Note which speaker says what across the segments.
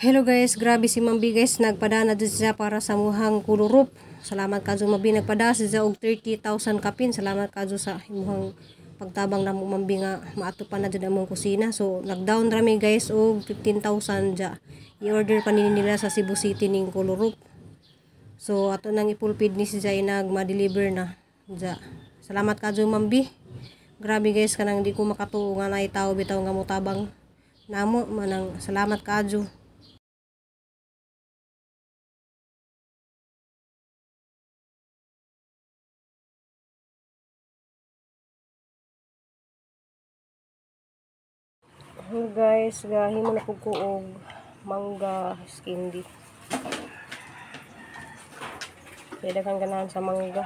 Speaker 1: Hello guys, grabe si Ma'am B guys, nagpada na dyan siya para sa muhang kulurup. Salamat kadyo Ma'am B, nagpada siya og 30,000 kapin. Salamat kadyo sa imuhang pagtabang namo Ma'am B nga maato pa na dyan among kusina. So nagdown rami guys og 15,000 dya. I-order pa nila sa Cebu City ning kulurup. So ato nang ipulpid ni si Jai nag ma-deliver na dya. Salamat kadyo Ma'am B. Grabe guys, kanang di ko makatuo nga naay tawo bitaw nga motabang namo manang salamat kadyo. Hello guys, gahimo na pud ko og mangga skindy. Pwede kang ganahan sa mangga.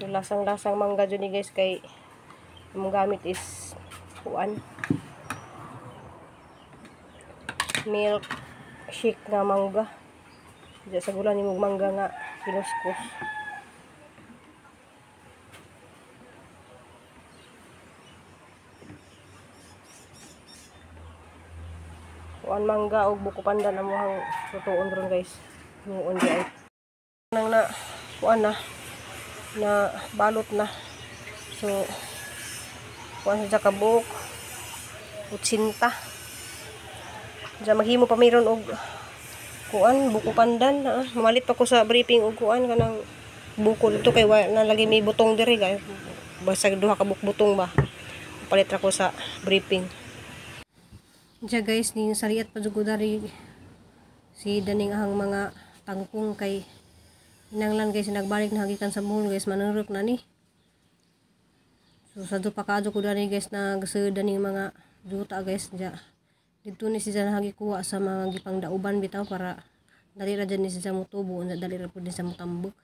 Speaker 1: Lasang-lasang mangga dyan ni guys kay ang gamit is kuan milk shake nga mangga. Diya sa gulan imong mangga nga kinuskos. Kuan mangga og buko pandan amuhang lutuon ron guys. Himuon di ay nang na kuan na na balot na. So kuan sa kabuok 80. Diya maghimo pa meron og kuan buko pandan na. Mamalit pa ko sa briefing og kuan kanang buko dito kay wa na lagi may butong diri guys. Basag duha ka butong ba. Palit ra ko sa briefing. Diya guys, ning sariat pa jud dari si daning ahang mga tangkong kay inanglan guys nagbalik na hagikan sa Bohol guys manurok na ni. So sadto pa kaadto ko dani guys nagsud daning mga juta guys diya. Didto ni siya nahagikuha sa mga gipangdauban bitaw para dali ra dyan ni siya motubo unsa dali ra pud ni siya motambok.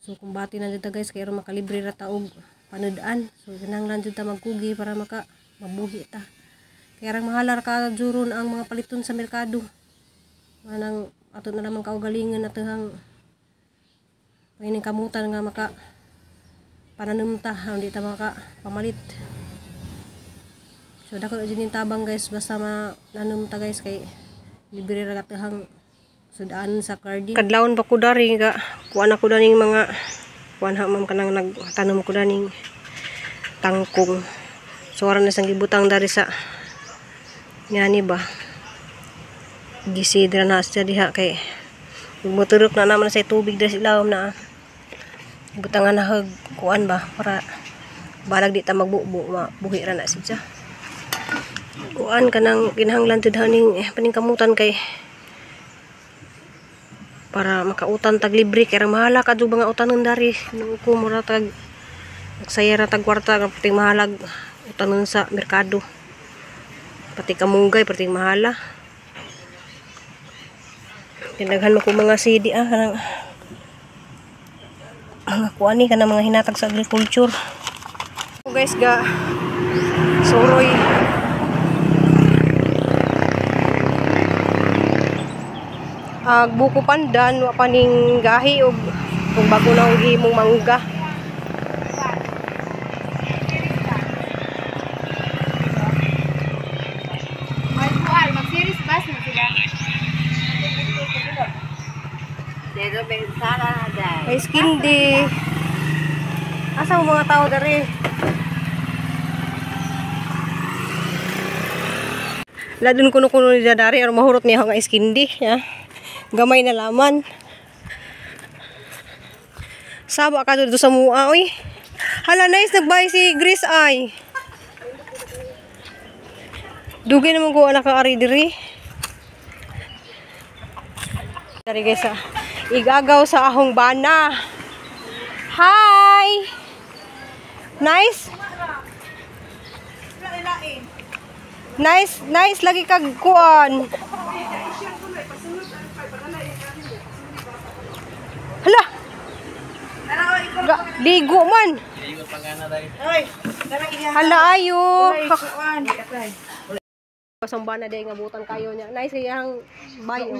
Speaker 1: So kumbati na dito guys kay aron makalibre ra ta og panud-an. So kinahanglan jud ta magkugi para maka mabuhi ta. Kaya rang mahalar ka juron ang mga paliton sa merkado. Manang ato na lamang kaugalingan atehang pangining kamutan nga maka pananumta hindi ta maka pamalit. So dako jud ning tabang guys basta mananumta guys kay libre ra atehang sudaan sa garden. Kadlawon pa ko dari nga kuan ako daning mga kuan ha ma'am kanang nagtanom ko daning tangkong. So aran na sang gibutang dari sa ngani ba gisidra na siya diha kay muturok na naman sa tubig diri sa ilawom na butangan na hag kuan ba para balag di ta magbubo mabuhi ra na siya. Kuan kanang kinahanglan jud haning paningkamutan kay para makautan tag libre kay rang mahala ka jud mga utanon dari ko mura tag nagsaya ra tag kwarta nga perting mahalag utanon sa merkado. Pati kamunggay perting mahala. Kinaghan mo ko mga CD kanang mga kuan ni kanang mga hinatag sa agriculture. So guys ga suroy. Ag buko pandan wa pa ning gahi og kung bago na ang gihimong mangga. Ice candy. Asa mo mga tao dari? Ladun kuno-kuno ni dari aron mahurot niya ang ice candy, ya. Gamay na laman. Saba ka dito sa mua oy. Hala nice nagbay si Grace ay. Dugay naman ko anak ka ari diri. Dari guys ah. Igagaw sa ahong bana. Hi! Nice? Nice, nice lagi kag kuan. Hala. Ligo man. Hala ayo. Pasang bana day nga butan kayo niya. Nice kay ang bayo.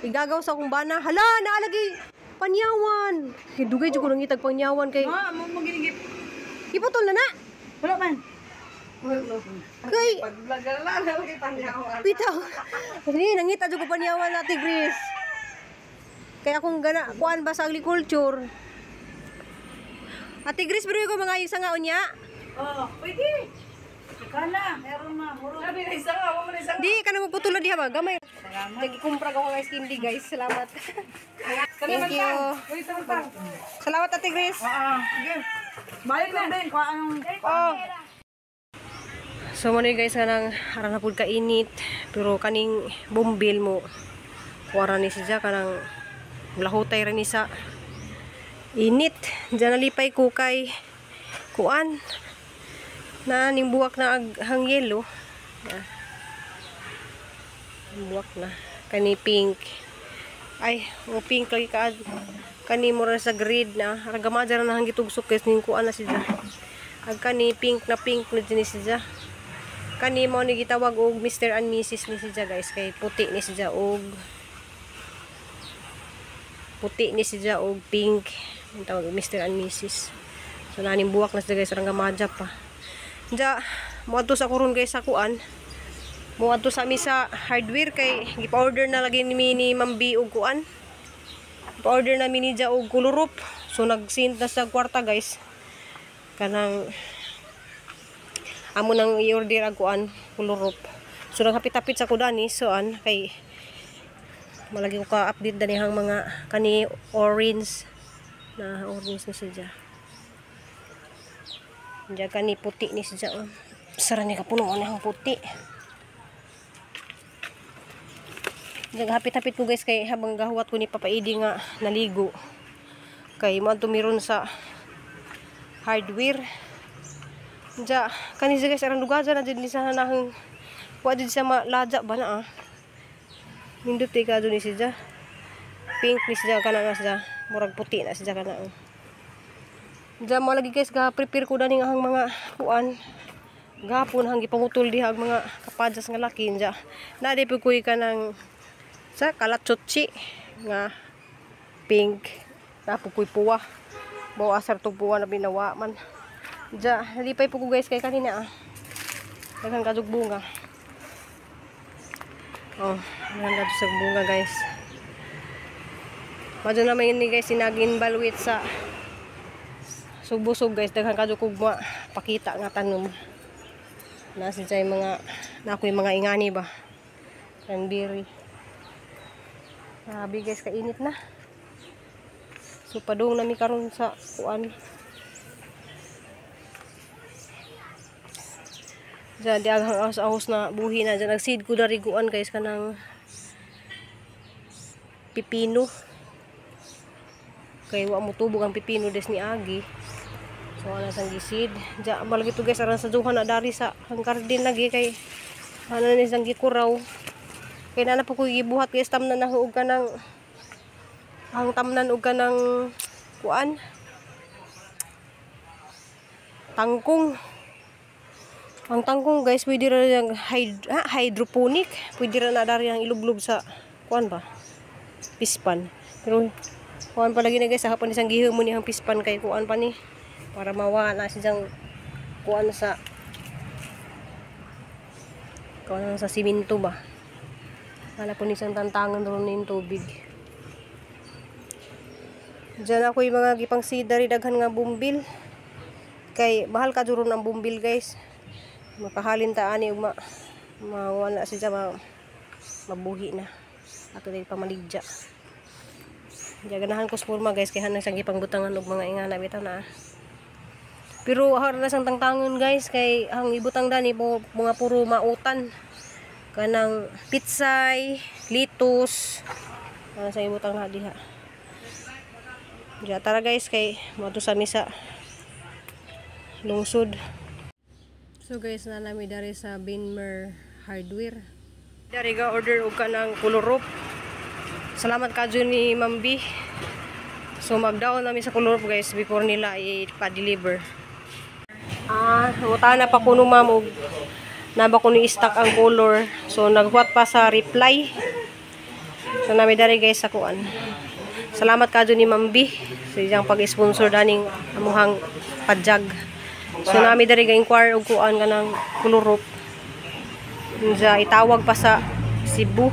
Speaker 1: Igagaw sa akong bana. Hala, naalagi panyawan. Kay dugay jud ko nangitag panyawan kay.
Speaker 2: Ma, mo ginigip.
Speaker 1: Iputol na na.
Speaker 2: Wala man.
Speaker 1: Kay bitaw. Hindi nangita jud ko panyawan, Ate Grace. Kaya akong gana kuan ba sa agriculture. Ate Grace, pero ko mga isa nga unya.
Speaker 2: Oh, pwede. Kala, meron na. Sabi na isa nga, wala na isa.
Speaker 1: Di ka na magputulad diha ba? Gamay. Nagkumpra ko ng ice candy, guys. Salamat. Thank you. Salamat, Ate Grace.
Speaker 2: Oo, sige. Balik na din. Kuha ang
Speaker 1: Oh. So mo ni, guys, kanang ara na pud kainit, pero kaning bumbil mo kuara ni siya, kanang lahutay ra ni sa init. Diyan nalipay ko kay kuan na ning buwak na ag hang yelo. Na. Buwak na kani pink, ay o pink lagi ka, kani mura sa grade na ragama dyan na hang gitugsok, guys, ning kuan na siya. Ag kani pink na din siya. Kani mo ni gitawag og Mr. and Mrs. ni siya, guys, kay puti ni siya og puti ni siya og pink. Ang tawag og Mr. and Mrs. So naning buwak na siya, guys, rang gamadya pa. Diya moadto sa kuron, guys, sa kuan. Moadto sa mi sa hardware kay gipa-order na lagi ni Ma'am B og kuan. Pa-order na mi ni Ja og kulurup. So nag-send na sa kwarta, guys. Kanang amo nang i-order ang kuan, kulurup. So naghapit-hapit sa kudani, so an kay malagi ko ka-update dani hang mga kani orange na, orange na siya. Diya kani puti ni siya. Oh. Sara ni kapuno na hang puti. Diya hapit-hapit ko, guys, kay habang gahuwat ko ni Papa Idi nga naligo. Kay mo tumiron sa hardware. Diya kani siya, guys, arang lugar na jud ni sa nahang wa jud siya maladya ba na ah. Nindot kay kadto ni siya. Pink ni siya kana nga siya. Murag puti na siya kana. Oh. Diya mo lagi, guys, ga prepare ko dani nga ang mga kuan. Gapon hang gipangutol diha ang mga kapadyas nga laki diya. Na di po kuy kanang sa kalatsutsi nga pink. Na po kuy puwa. Bawa asar tong puwa na binawa man. Diya, lipay po ko, guys, kay kanina ah. Daghang kadug bunga. Oh, daghang kadug sa bunga, guys. Madyo naman ni, guys, sinagin balwit sa sugbusog, guys, daghan kadto kog pakita nga tanom. Nasa siya yung mga na ako yung mga ingani ba. Cranberry. Grabe, guys, kainit na. So padung nami karon sa kuan. Diyan, di aghang ahos-ahos na buhi na. Diyan, nag-seed ko dariguan, guys, kanang pipino. Kay wa mo tubog ang pipino des ni Agi. So ana sang gisid. Diya malagi to, guys, aran sa duha na dari sa ang garden lagi kay ana ni sang gikuraw. Kay na po ko gibuhat, guys, tamnan na og kanang ang tamnan og kanang kuan, tangkong. Ang tangkong, guys, pwede ra yang hydroponic, pwede ra na dari ang ilublob sa kuan ba, pispan. Pero kuan pa lagi na, guys, sa hapon isang gihimo ni ang pispan kay kuan pa ni para mawa na siyang kuan sa simento ba. Wala po ni siyang tantangan ron yung tubig. Diyan ako yung mga gipang sidari daghan nga bumbil. Kay mahal ka juron ang bumbil, guys. Makahalin ta ani ug ma mawala siya mabuhi na. Ato din pamaligya. Diya ganahan ko sa forma, guys, kay hanang siyang gipangbutangan og mga ingana bitaw na. Pero har na siyang tangtangon, guys, kay ang ibutang dani po mga puro mautan. Kanang pitsay, litos. Ana sa ibutang na diha. Diya tara, guys, kay moadto sa misa lungsod. So guys, na nami dari sa Binmer Hardware. Dari ga order og kanang kulorop. Salamat kadyo ni Ma'am B. So magdaon nami sa kulorop, guys, before nila ipa-deliver. Ah, ngutana pa kuno, ma'am, og naba kuno i-stock ang color. So naghuwat pa sa reply. So nami dari, guys, sa kuan. Salamat kadyo ni Ma'am B sa iyang pag-sponsor daning amuhang padjag. So nami diri ga inquire og kuan kanang kulurop. Unsa itawag pa sa Cebu.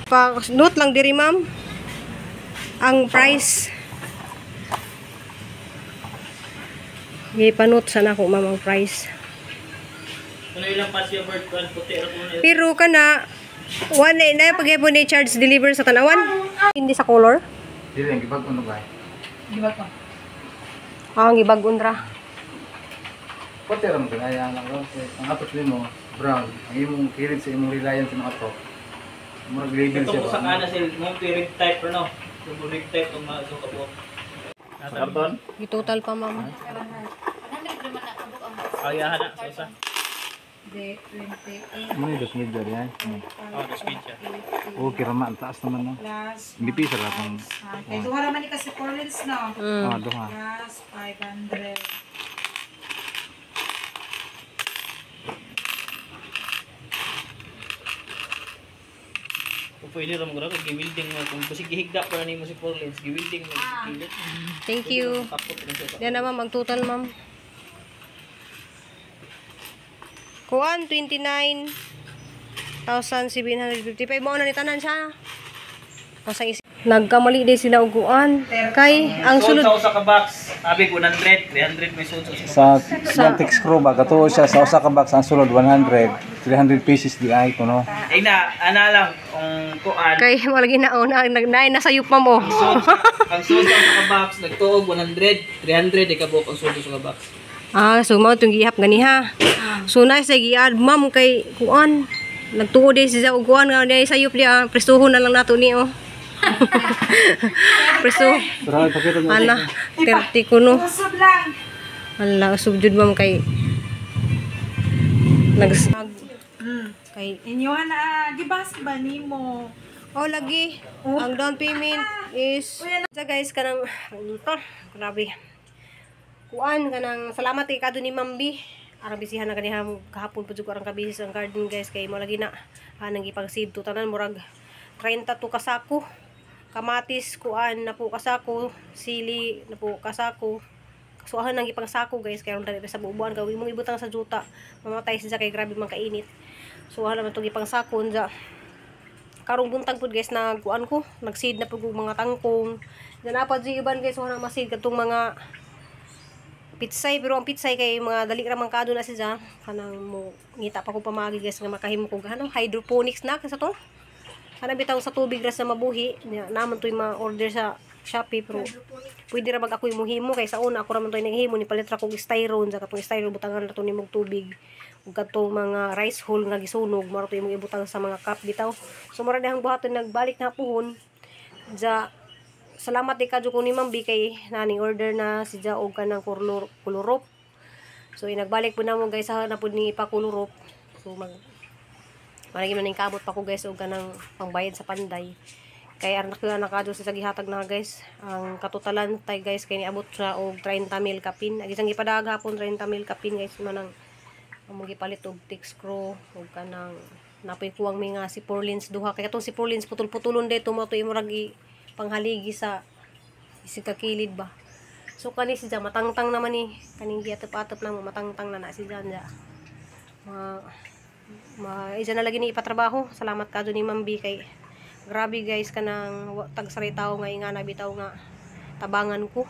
Speaker 1: Pa note lang diri, ma'am. Ang price. Gipa-note sa nako, ma'am, ang price.
Speaker 3: Kuno ilang pasya bird kan puti ra kuno.
Speaker 1: Pero kana one na pagyapon ni charge deliver sa Tanawan. Hindi sa color.
Speaker 4: Dili ang gibag-on ba?
Speaker 2: Di ba ko?
Speaker 1: Ah, ang gibag-on ra.
Speaker 4: Puti ra mo kinaya lang ro. Ang atot nimo brown. Ang imong kilid sa imong Reliance sa mga to. Murag label
Speaker 3: Ito
Speaker 4: siya
Speaker 3: ko sa
Speaker 4: ba?
Speaker 3: kana sila mo rig type no. Yung rig type ang mga so kabuok.
Speaker 4: Karton?
Speaker 1: Gi-total pa, ma'am.
Speaker 3: Kaya na sa usa.
Speaker 2: Di, 28
Speaker 4: Mo ni dos media diyan.
Speaker 3: Oh, dos media.
Speaker 4: Okay ra man taas naman no.
Speaker 2: plus
Speaker 4: Hindi pisa ra tong.
Speaker 2: Ah, kay duha ra man ni kasi 4 lanes, no?
Speaker 4: Ah, duha.
Speaker 2: Plus 500.
Speaker 3: Kung pwede ra mo grabe giwilding mo kung basig gihigda pa na nimo si 4 lanes, giwilding mo kilid.
Speaker 1: Thank you.
Speaker 3: Kapot rin siya.
Speaker 1: Yan na, ma'am, ang total, ma'am. Kuan 29,755 mo na ni tanan siya. Pasang isi. Nagkamali din sila og kuan. Kay ang
Speaker 3: Sold
Speaker 1: sulod
Speaker 3: sa usa ka box, abig 100, 300 may sold sa usa ka
Speaker 4: Sa Atlantic Screw ba katuo siya sa usa ka box ang sulod 100, 300 pieces di ay kuno.
Speaker 3: Ay na, ana lang kung kuan.
Speaker 1: Kay wala ginauna nag naay nasayop pa mo.
Speaker 3: Ang sold sa usa ka box nagtuog 100, 300 di ka buok ang sold sa usa ka box.
Speaker 1: Ah, so mao tong gihap ganiha. So nice sa giad, ma'am, kay kuan. Nagtuo din siya og kuan nga day sayop niya, presuhon na lang nato ni oh. Preso.
Speaker 4: Pero pakita mo.
Speaker 1: Ala, 30 kuno.
Speaker 2: Usab lang.
Speaker 1: Ala, usog jud, ma'am, kay nag kay
Speaker 2: Inyuhan na, ah, gibas ba nimo?
Speaker 1: Oh, lagi. Ang down payment is sa guys kanang ito. Grabe. Kuan kanang salamat kay kado ni Ma'am B. Arang bisihan na kaniha kahapon pud jud ko arang kabihis ang garden, guys, kay mo lagi na anang gipag-seed to tanan murag 30 to kasako. Kamatis kuan na po kasako, sili na po kasako. Kasuahan nang gipangsako, guys, kay aron dali sa bubuan gawin mong ibutang sa juta. Mamatay siya kay grabe man kainit. So naman tong gipangsako unja karong buntag pud, guys, nagkuan ko, nagseed na pud og mga tangkong. Dan napad jud iban, guys, wala maseed katong mga pitsay, pero ang pitsay kay mga dali ra man kado na siya kanang mo ngita pa ko pamagi, guys, nga makahimo ko ano hydroponics na kasi to kanang bitaw sa tubig ra sa mabuhi. Nya, naman to'y ma-order sa Shopee, pero pwede ra mag ako'y muhimo kay sa una ako ra man to'y naghimo ni palit ra kog styro sa katong styro butangan ra to nimog tubig ug katong mga rice hull nga gisunog mao ra to imong ibutang sa mga cup bitaw. So mura dihang buhaton nagbalik na puhon. Ja salamat di kadyo ko ni Ma'am B kay naning order na si Ja og kanang kulurop. So inagbalik po na mo, guys, ha na pud ni ipakulurop. So mag malagi man ning kabot pa ko, guys, og kanang pangbayad sa panday. Kay aron na nakadyo sa gihatag na, guys. Ang katotalan tay, guys, kay niabot siya og 30 mil kapin. Ag isang gipadag hapon 30 mil kapin, guys, manang among gipalit og thick screw og kanang napoy kuwang mi nga si 4 lanes duha kay katong si 4 lanes putol-putulon dito mo to imong ragi panghaligi sa isig ka kilid ba. So kani siya matangtang naman ni kaning giatop-atop lang mo matangtang na na si Janja. Ma ma isa na lagi ni ipatrabaho. Salamat ka ni Ma'am B kay grabe, guys, kanang tagsaray tawo nga ingana bitaw nga tabangan ko.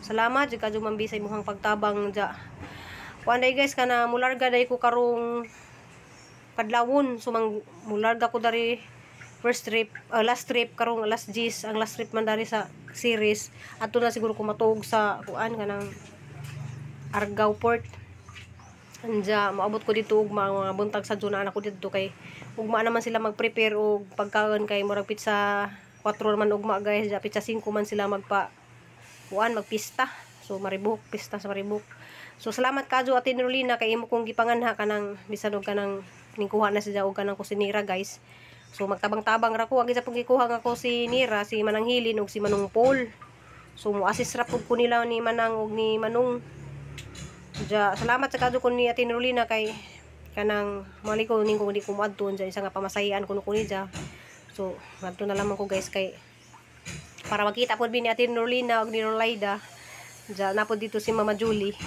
Speaker 1: Salamat jud kadyo, Ma'am B, sa imong pagtabang ja. Kuan day, guys, kana mularga day ko karong kadlawon. So mang mularga ko dari first trip, last trip karong alas 10 ang last trip man dari sa series. Adto na siguro ko matuog sa kuan kanang Argao Port. Anja moabot ko dito og mga buntag sa na ako didto kay ugma naman sila mag-prepare og pagkaon kay murag pitsa 4 naman ugma, guys. Ja pitsa 5 man sila magpa kuan magpista. So Maribojoc, pista sa Maribojoc. So salamat kadyo, Ate Nurlina, kay imo kong gipanganha kanang bisan og kanang ningkuha na siya og kanang kusinira, guys. So magtabang-tabang ra ko ang isa pong gikuha nga kusinira si Manang Hilin ug si Manong Paul. So mo assist ra pud ko nila ni Manang ug ni Manong. Ja, salamat sa kadyo ko ni Ate Nurlina kay kanang mali ko ning kung di ko moadto sa isa nga pamasahian kuno ko ni ja. So ngadto na lamang ko, guys, kay para makita pod ni Ate Nurlina ug ni Rolaida. Ja napod dito si Mama Julie.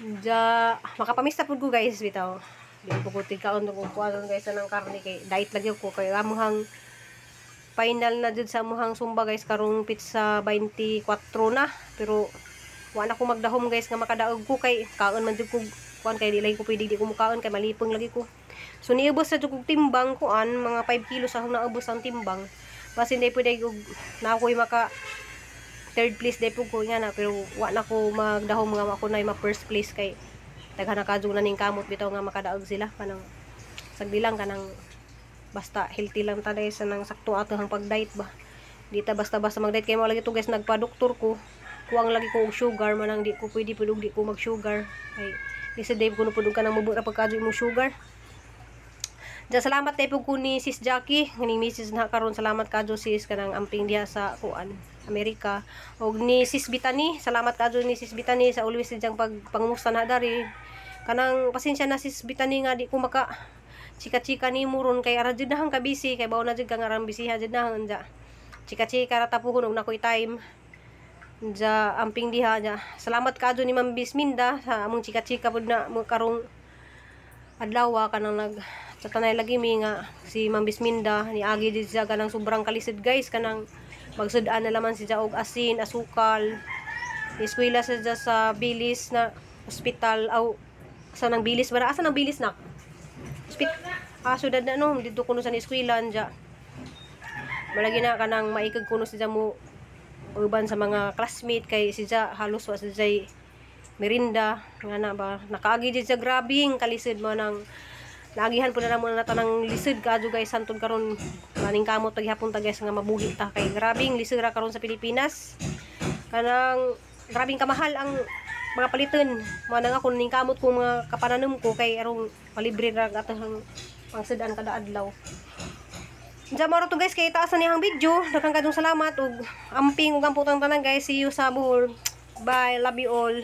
Speaker 1: Ja, makapamista pud ko guys bitaw. Di ko ko tigkaon kung kuan guys ng karne kay diet lagi ko kay amuhang final na jud sa amuhang Zumba guys karong pizza 24 na, pero wa na ko magdahom guys nga makadaog ko kay kaon man jud ko kuan kay di lagi ko pwede di ko mukaon kay malipong lagi ko. So niubos sa jud kog timbang kuan mga 5 kilos akong naubos ang timbang. Basin di pwede og na ako'y maka third place day pud ko nga na, pero wa na ko magdahom nga ako na ma first place kay daghan na kadyo na ning kamot bitaw nga makadaog sila kanang sagdi lang kanang basta healthy lang ta sa nang sakto ato ang pag-diet ba. Di ta basta-basta mag-diet kay mo lagi to guys, nagpa-doktor ko. Kuwang lagi ko og sugar manang di ko pwede pud og di ko mag-sugar kay di sa day kuno pud og kanang mubo ra pagkadyo imong sugar. Diyan, salamat tayo po ko ni Sis Jackie, nganing misis na karon, salamat kadyo sis kanang amping diha sa kuan Amerika. Og ni Sis Bitani, salamat kadyo ni Sis Bitani sa always diyang pagpangumusta na dari. Kanang pasensya na Sis Bitani nga di ko maka chika-chika nimo ron kay ara jud nahang ka busy kay bawo na jud ka nga aran busy ha jud nahang anja. Chika-chika ra ta puhon og nakoy time. Anja amping diha anja. Salamat kadyo ni Ma'am Bisminda sa among chika-chika pud na mo karong adlaw kanang nag sa tanay lagi mi nga si Ma'am Bisminda niagi di siya kanang sobrang kalisod guys kanang magsud-an na laman siya og asin, asukal. Eskwela siya sa Bilis na ospital aw sa nang Bilis ba asa nang Bilis na? Hospital ah syudad na no didto kuno sa eskwela anja. Malagi na kanang maikag kuno siya mo uban sa mga classmate kay siya halos wa siya merinda nga na ba nakaagi jud siya grabing kalisod mo nang naagihan po na namo na tanang lisod kaadyo guys santod karon maning kamot paghapon ta guys nga mabuhi ta kay grabing lisod ra karon sa Pilipinas kanang grabing kamahal ang mga paliton mo nang ako ning kamot ko mga kapananom ko kay arong malibre ra atong pangsudan kada adlaw. Diyan maro to guys kay taas na niyang video. Daghang kadong salamat ug amping ug amputang tanan guys. See you sa Bohol. Bye, love you all.